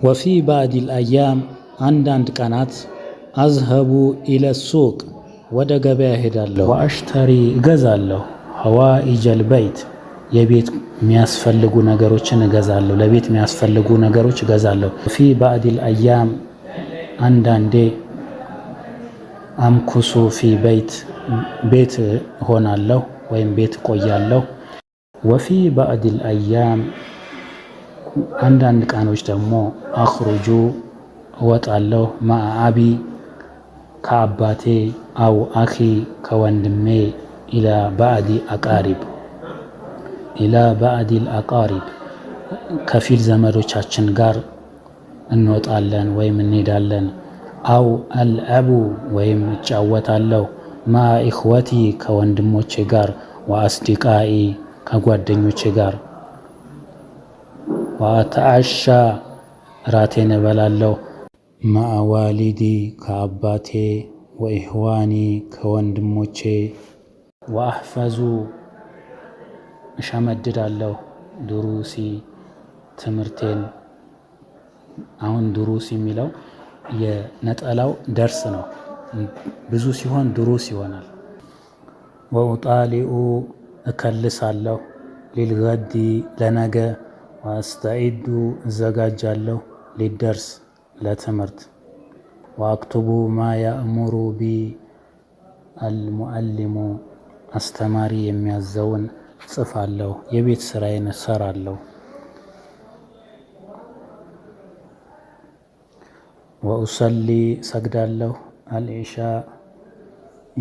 وفي بعض الأيام አንዳንድ ቀናት أذهب إلى السوق ወደ ገበያ እሄዳለሁ። وأشتري እገዛለሁ። حوائج البيت የቤት የሚያስፈልጉ ነገሮችን እገዛለሁ። ለቤት የሚያስፈልጉ ነገሮች እገዛለሁ። في بعض الأيام አንዳንዴ أمكث في بيت ቤት እሆናለሁ ወይም ቤት እቆያለሁ። وفي بعض الأيام አንዳንድ ቀኖች ደግሞ أخرج እወጣለሁ مع أبي ከአባቴ أو أخي ከወንድሜ إلى بعض أقارب إلى بعض الأقارب ከፊል ዘመዶቻችን ጋር እንወጣለን ወይም እንሄዳለን። أو ألعب ወይም እጫወታለሁ مع إخوتي ከወንድሞቼ ጋር وأصدقائي ከጓደኞቼ ጋር። وأتعشى ራቴን እበላለሁ مع والدي ከአባቴ وإخواني ከወንድሞቼ። وأحفظ እሸመድዳለሁ دروسي ትምህርቴን። አሁን دروس የሚለው የነጠላው درس ነው። ብዙ ሲሆን دروس ይሆናል። وأطالع እከልሳለሁ للغد ለነገ። وأستعد እዘጋጃለሁ للدرس ለትምህርት። وأكتب ما يأمر بي المعلم አስተማሪ የሚያዘውን እጽፋለሁ፣ የቤት ስራዬን እሰራለሁ። وأصلي እሰግዳለሁ العشاء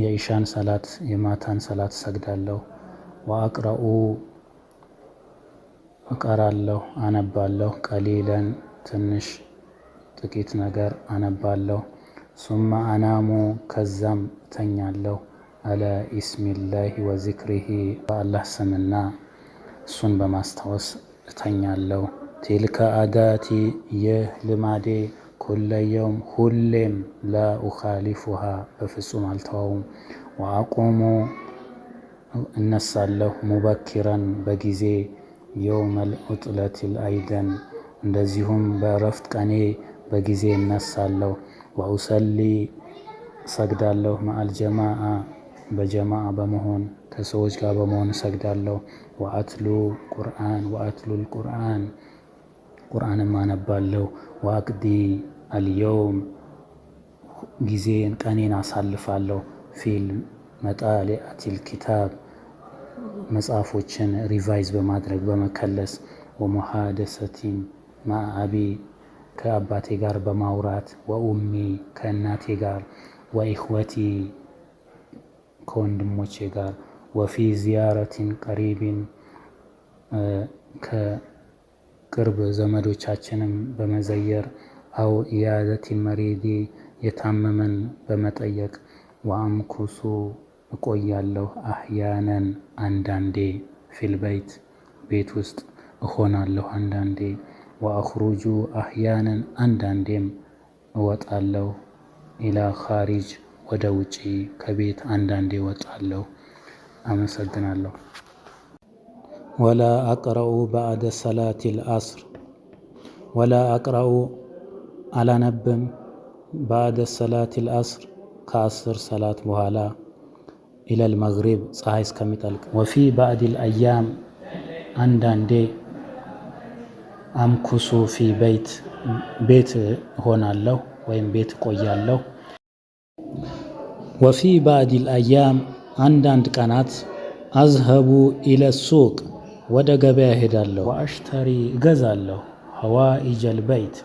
የኢሻን ሰላት የማታን ሰላት እሰግዳለሁ። وأقرأ እቀራለሁ አነባለሁ قليلا ትንሽ ጥቂት ነገር አነባለሁ። ثم أنام ከዛም እተኛለሁ። على اسم الله وذكره በአላህ ስምና እሱን በማስታወስ እተኛለሁ። تلك عادتي ይህ ልማዴ كل يوم ሁሌም لا أخالفها በፍጹም አልተወውም። وأقوم እነሳለሁ مبكرا በጊዜ يوم العطلة أيضا እንደዚሁም በእረፍት ቀኔ በጊዜ እነሳለሁ። وأصلي እሰግዳለሁ مع الجماعة በጀማዓ በመሆን ከሰዎች ጋር በመሆን እሰግዳለሁ። وأتلو القرآن وأتلو القرآن ቁርአንም አነባለሁ። وأقضي اليوم ጊዜን ቀኔን አሳልፋለሁ። في مطالعة الكتاب መጽሐፎችን revise በማድረግ በመከለስ። ومحادثة مع أبي ከአባቴ ጋር በማውራት وأمي ከእናቴ ጋር وإخوتي ከወንድሞቼ ጋር። وفي زيارة قريب ከቅርብ ዘመዶቻችንም በመዘየር። أو عيادة مريض የታመመን በመጠየቅ። وأمكث እቆያለሁ أحيانا አንዳንዴ في البيت ቤት ውስጥ እሆናለሁ አንዳንዴ። وأخرج أحيانا አንዳንዴም እወጣለሁ إلى خارج ወደ ውጪ ከቤት አንዳንዴ እወጣለሁ። አመሰግናለሁ። ولا أقرأ بعد صلاة العصر ولا أقرأ አላነብም بعد صلاة العصر ከአስር ሰላት በኋላ إلى المغرب ፀሐይ እስከሚጠልቅ። وفي بعض الأيام አንዳንዴ أمكث في بيت ቤት እሆናለሁ ወይም ቤት እቆያለሁ። وفي بعض الأيام አንዳንድ ቀናት أذهب إلى السوق ወደ ገበያ እሄዳለሁ። وأشتري እገዛለሁ حوائج البيت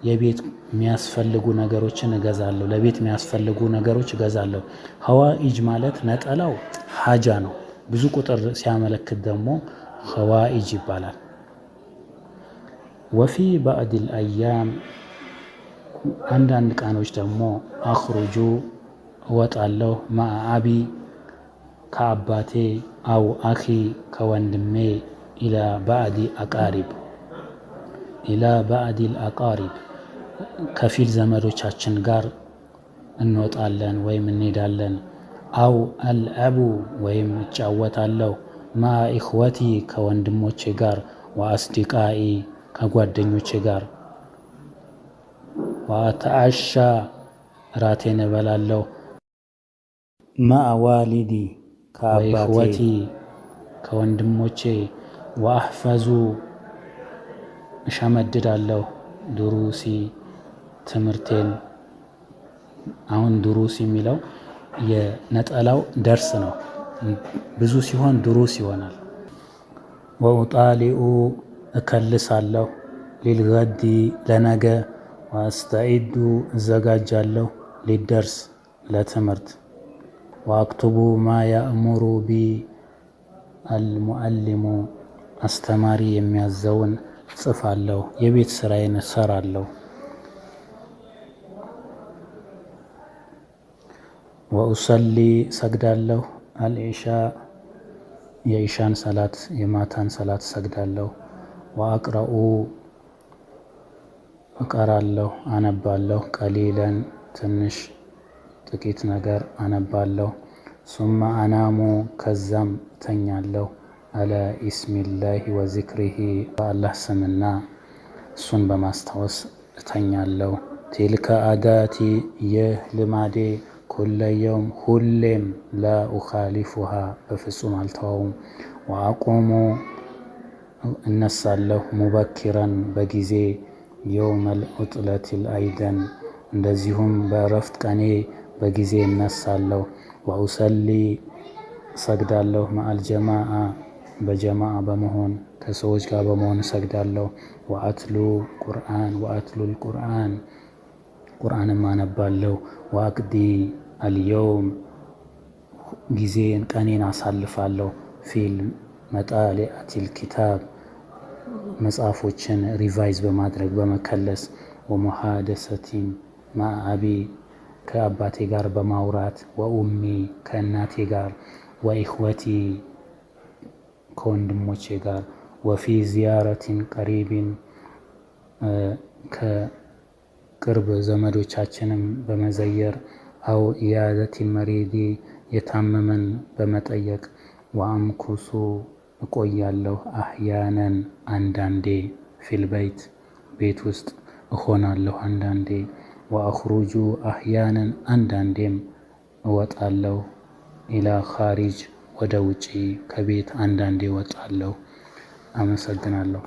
የቤት የሚያስፈልጉ ነገሮችን እገዛለሁ። ለቤት የሚያስፈልጉ ነገሮች እገዛለሁ። حوائج ማለት ነጠላው حاجة ነው። ብዙ ቁጥር ሲያመለክት ደግሞ حوائج ይባላል። وفي بعض الأيام አንዳንድ ቀኖች ደግሞ أخرج እወጣለሁ مع أبي ከአባቴ أو أخي ከወንድሜ إلى بعض أقارب إلى بعض الأقارب ከፊል ዘመዶቻችን ጋር እንወጣለን ወይም እንሄዳለን። أو ألعب ወይም እጫወታለሁ مع إخوتي ከወንድሞቼ ጋር وأصدقائي ከጓደኞቼ ጋር። وأتعشى እራቴን እበላለሁ። مع والدي ከአባቴ وإخوتي ከወንድሞቼ። وأحفظ እሸመድዳለሁ دروسي ትምህርቴን። አሁን دروس የሚለው የነጠላው درس ነው። ብዙ ሲሆን دروس ይሆናል። وأطالع እከልሳለሁ للغد ለነገ። وأستعد እዘጋጃለሁ للدرس ለትምህርት። وأكتب ما يأمر به المعلم አስተማሪ የሚያዘውን እጽፋለሁ። የቤት ስራዬን እሰራለሁ። وأصلي እሰግዳለሁ العشاء የኢሻን ሰላት የማታን ሰላት እሰግዳለሁ። وأقرأ እቀራለሁ አነባለሁ قليلا ትንሽ ጥቂት ነገር አነባለሁ። ثم أنام ከዛም እተኛለሁ። على اسم الله وذكره በአላህ ስምና እሱን በማስታወስ እተኛለሁ። تلك عاداتي ይህ ልማዴ كل يوم ሁሌም لا أخالفها በፍጹም አልተወውም። وأقوم እነሳለሁ مبكرا በጊዜ يوم العطلة أيضا እንደዚሁም በእረፍት ቀኔ በጊዜ እነሳለሁ። وأصلي እሰግዳለሁ مع الجماعة በጀማዓ በመሆን ከሰዎች ጋር በመሆን እሰግዳለሁ። وأتلو القرآن وأتلو القرآن ቁርአንም አነባለሁ። وأقضي اليوم ጊዜን ቀኔን አሳልፋለሁ። في مطالعة الكتاب መጽሐፎችን revise በማድረግ በመከለስ። ومحادثة مع أبي ከአባቴ ጋር በማውራት። وأمي ከእናቴ ጋር። وإخوتي ከወንድሞቼ ጋር። وفي زيارة قريب ከቅርብ ዘመዶቻችንም በመዘየር። أو عيادة مريض የታመመን በመጠየቅ። وأمكث እቆያለሁ أحيانا አንዳንዴ في البيت ቤት ውስጥ እሆናለሁ አንዳንዴ። وأخرج أحيانا አንዳንዴም እወጣለሁ። إلى خارج ወደ ውጪ ከቤት አንዳንዴ እወጣለሁ። አመሰግናለሁ።